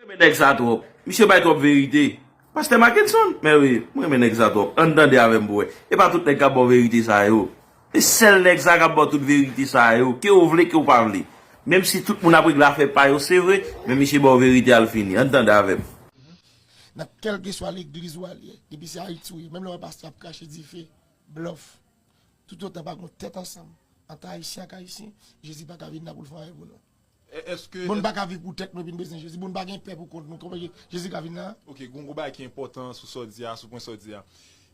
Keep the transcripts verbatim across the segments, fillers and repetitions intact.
Renmen nèg sa twòp. Misye bay twòp verite. Pastè Mackenson, men wi, mwen renmen nèg sa twòp. Ann tande avè m pou wè. E pa tout nèg k ap ba w verite sa yo. E sèl nèg sa k ap ba w tout verite sa yo, ke w vle, ke w pa vle. Menm si tout moun ap regle afè pa yo, se vre, men misye ba w verite al fini. Ann tande avè m. Nan kèlkeswa legliz ou al ye, depi se Ayiti ou ye, menm lè w wè pastè ap krache dife, blòf, toutotan pa gen yon tèt ansanm ant Ayisyen ak Ayisyen, Jezi pa ka vin la pou l fè anyen pou nou. Èske Bon, nou pa ka viv pou tèt nou epi n bezwen Jezi. Bon, nou pa gen pè pou kont nou. Kòman Je- Jezi ka vin la? Ok, gon gwo bagay ki enpòtan sou sa w di a, sou pwen sa w di a.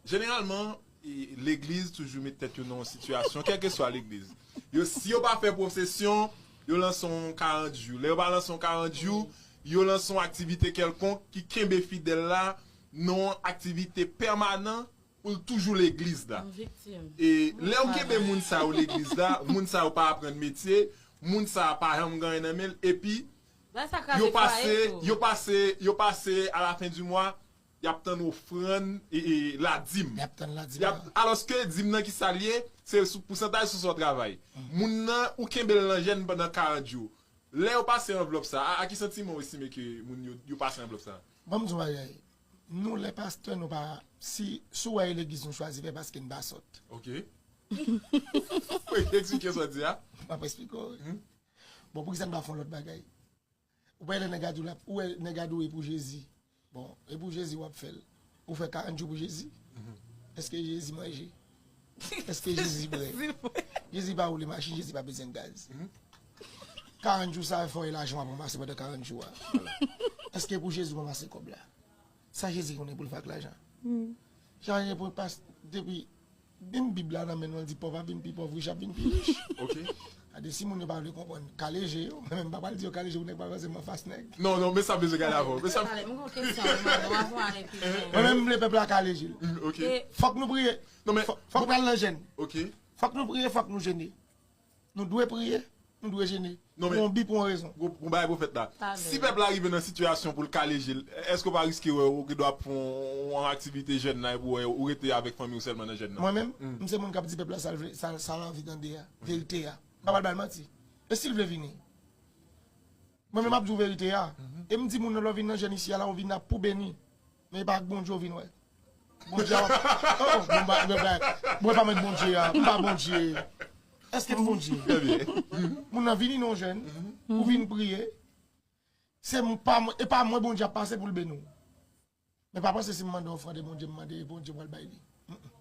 Jeneralman, e, legliz toujou met tèt yo nan yon sitiyasyon, kèlkeswa legliz. Yo, si yo pa fè pwosesyon, yo lanse yon karant jou. Lè yo pa lanse yon karant jou, yo lanse yon aktivite kèlkonk ki kenbe fidèl la nan yon aktivite pèmanan pou l toujou legliz la. Yon viktim. E lè w kenbe moun sa yo legliz la, moun sa yo pa aprann metye, moun sa pa janm gen anyen nan men l, epi Bagay sa yo kraze pase, fwaye tou. Yo pase, yo pase a la fen di mwa, y ap tann ofrann e, e ladim. Y ap tann ladim Y ap, nan. Alòske dim nan ki sa l ye, se sou pousantaj sou sa w travay. Moun nan, ou kenbe l nan jèn pandan karant jou. Lè yo pase anvlòp sa, a, a ki santiman w estime ke moun yo, yo pase anvlòp sa? Ban m di w bagay. Nou, lè pastè, nou pa. Si, si w wè e legliz nou chwazi fè paske n pa sòt. Ok. Eksplike sa w di a. M ap eksplike w. Bon, poukisa n pa fè yon lòt bagay? Ou pa wè lè nèg a di w l ap, ou wè nèg a di w e pou Jezi. Bon, e pou Jezi w ap fè l. Ou fè karant jou pou Jezi. Èske Jezi manje? Èske Jezi bwè? Jezi pa woule machin, Jezi pa bezwen gaz. Karant jou sa, fòy lajan w ap ranmase pandan karant jou a. Èske pou Jezi w ranmase kòb la? Sa Jezi konnen pou l fè ak lajan? Jan pou pas depi menm Bib la nan men nou, l di pòv ap vin pi pòv, rich ap vin pi rich. Ok. Gade, si moun yo pa vle konprann, kale je yo. Mwen menm, m pa pral di yo kale je pou nèg pa panse m anfas nèg. Non, non, men sa bezwen gade avè w. Men sa Pale, mwen gon kesyon pou mande, w ap ale pi lwen. Mwen menm, m vle pèp la kale je l. Ok. E Fòk nou priye. Non, men Fòk, fòk pral nan jèn. Ok. Fòk nou priye, fòk nou jene. Nou dwe priye, nou dwe jene. Non, Pou men- yon bi, pou yon rezon. Bon, bon bagay pwofèt la. Talè. Si pèp la rive nan sitiyasyon pou l kale je l, èske w pa riske wè ou gen dwa ap fè yon, yon aktivite jèn nan epi w wè ou rete avèk fanmi w sèlman nan jèn nan? Mwen menm, m se moun k ap di pèp la sa l vle, sa, sa l anvi tande a, verite a. M pa pral ba l manti. E si l vle vini? Mwen menm ap di w verite a. E m di moun nan lè w vin nan jèn isi a la, ou vin ap pou beni. Men e pa ak Bondye w vin wè. Bondye a w ap. Oh, oh, bon, ba, ba, ba, mwen pa mèt Bondye a. M pa Bondye. Èske m Bondye? Trè byen. Moun nan vini nan jèn, ou vin priye. Se m pa mwen, e pa mwen Bondye ap pase pou l beni w. Men pa panse si m mande ofrande Bondye, m mande Bondye pral bay li. Mm, mm.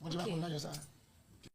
Bondye pa konn lajan sa.